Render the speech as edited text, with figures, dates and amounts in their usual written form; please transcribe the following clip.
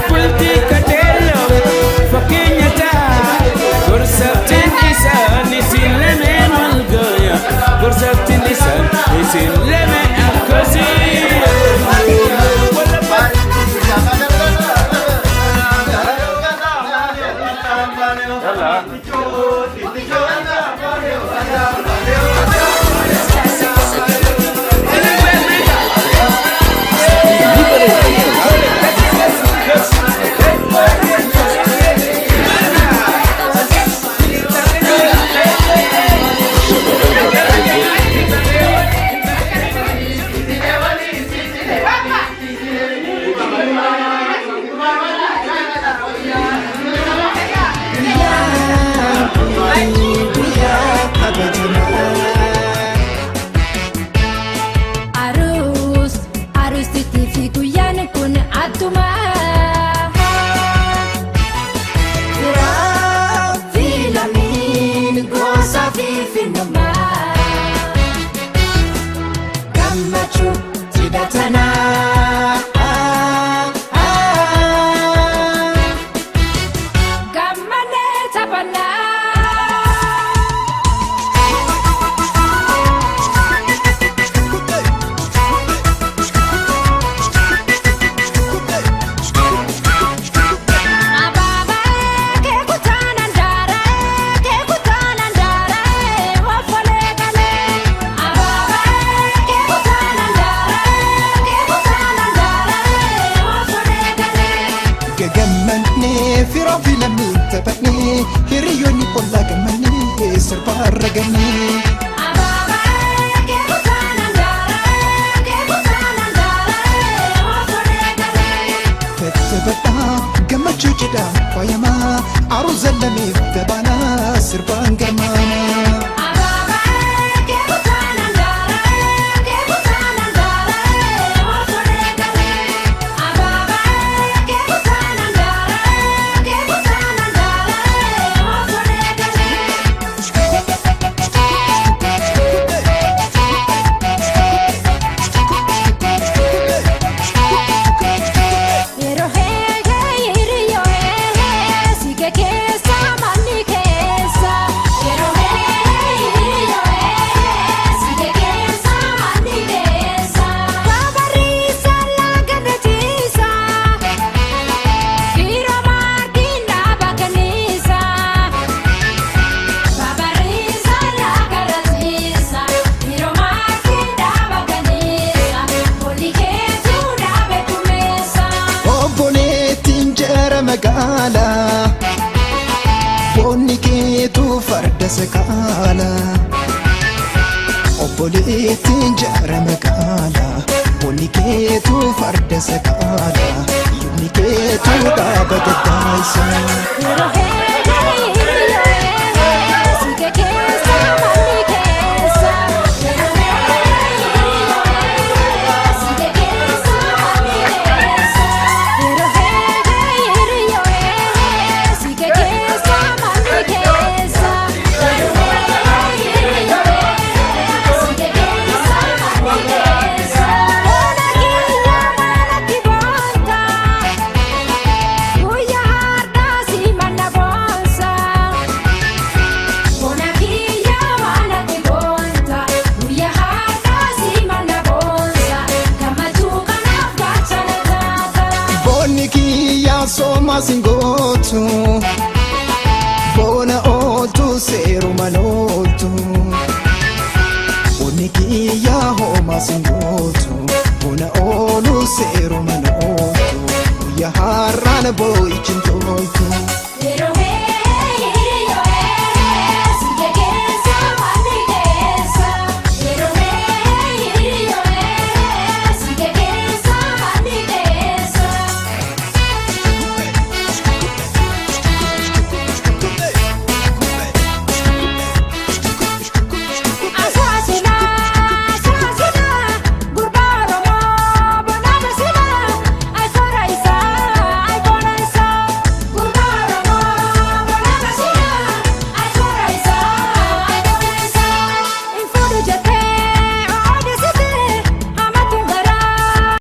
Bultii qajeeloo fakkeenya ta'a, gorsaftiin isaan isin lameen wal gaya, gorsaftiin isaan isin lameen akkasii. Arus, arustitti fi guyyaan kun adduma. Firaa fi lammiin gosa fi finnummaa. Gammachuu cidha tanaa. Gammadee taphannaa. Abaabaa keekutaan andaara keekutaan andaara ofolee galee. Abaabaa keekutaan andaara keekutaan andaara ofolee galee. Gagamannee firaa fi lammiin taphannee, hiriyoonni ollaa gammannee sirbaa ragannee. Abaabaa keekutaan andaara keekutaan andaara ofolee galee. Tattaphadhaa gammachuu cidhaa faayamaa, aruuza lameef tabaanaa sirbaan garmaamaa. Abaabaa keekutaan andaara keekutaan andaara ofolee galee. Abaabaa keekutaan andaara keekutaan andaara ofolee galee. Yeroo heehee hiriyyoo heehee siike keessa manni keessa. Yeroo heehee hiriyyoo heehee siike keessa manni keessa. Babarriisa laga ciisa fiira maartiin dhaaba kanniisa. Babarriisa laga ciisa fiira maartiin dhaaba kanniisa olli keetuu dhaabe kumeessa. Obboleettiin jara magaalaa, boonni keetuu farda sakaala. Obboleettiin jara magaalaa, boonni keetuu farda sakaala. Lubni keetuu dhaaba gaddaayisa. Yeroo heehee hiriyyoo heehee siike keessa manni keessa. Yeroo heehee hiriyyoo heehee siike keessa manni keessa. Yeroo heehee hiriyyoo heehee siike keessa manni keessa. Yeroo heehee hiriyyoo heehee siike keessa manni keessa. Bona kiyya manatti boonta. Guyyaa har'aa si manna boonsa. Bona kiyya manatti boonta. Guyyaa har'aa si manna boonsa. Gammachuu kanaaf gaachana taata. Boonni kiyyaa soomaa singootu, boona ooltu seerumaan ooltu. Boonni kiyyaa hoomaa singootu, boona oolu seerumaan ooltu. Guyyaa har'aan boo'ichi hin toltu.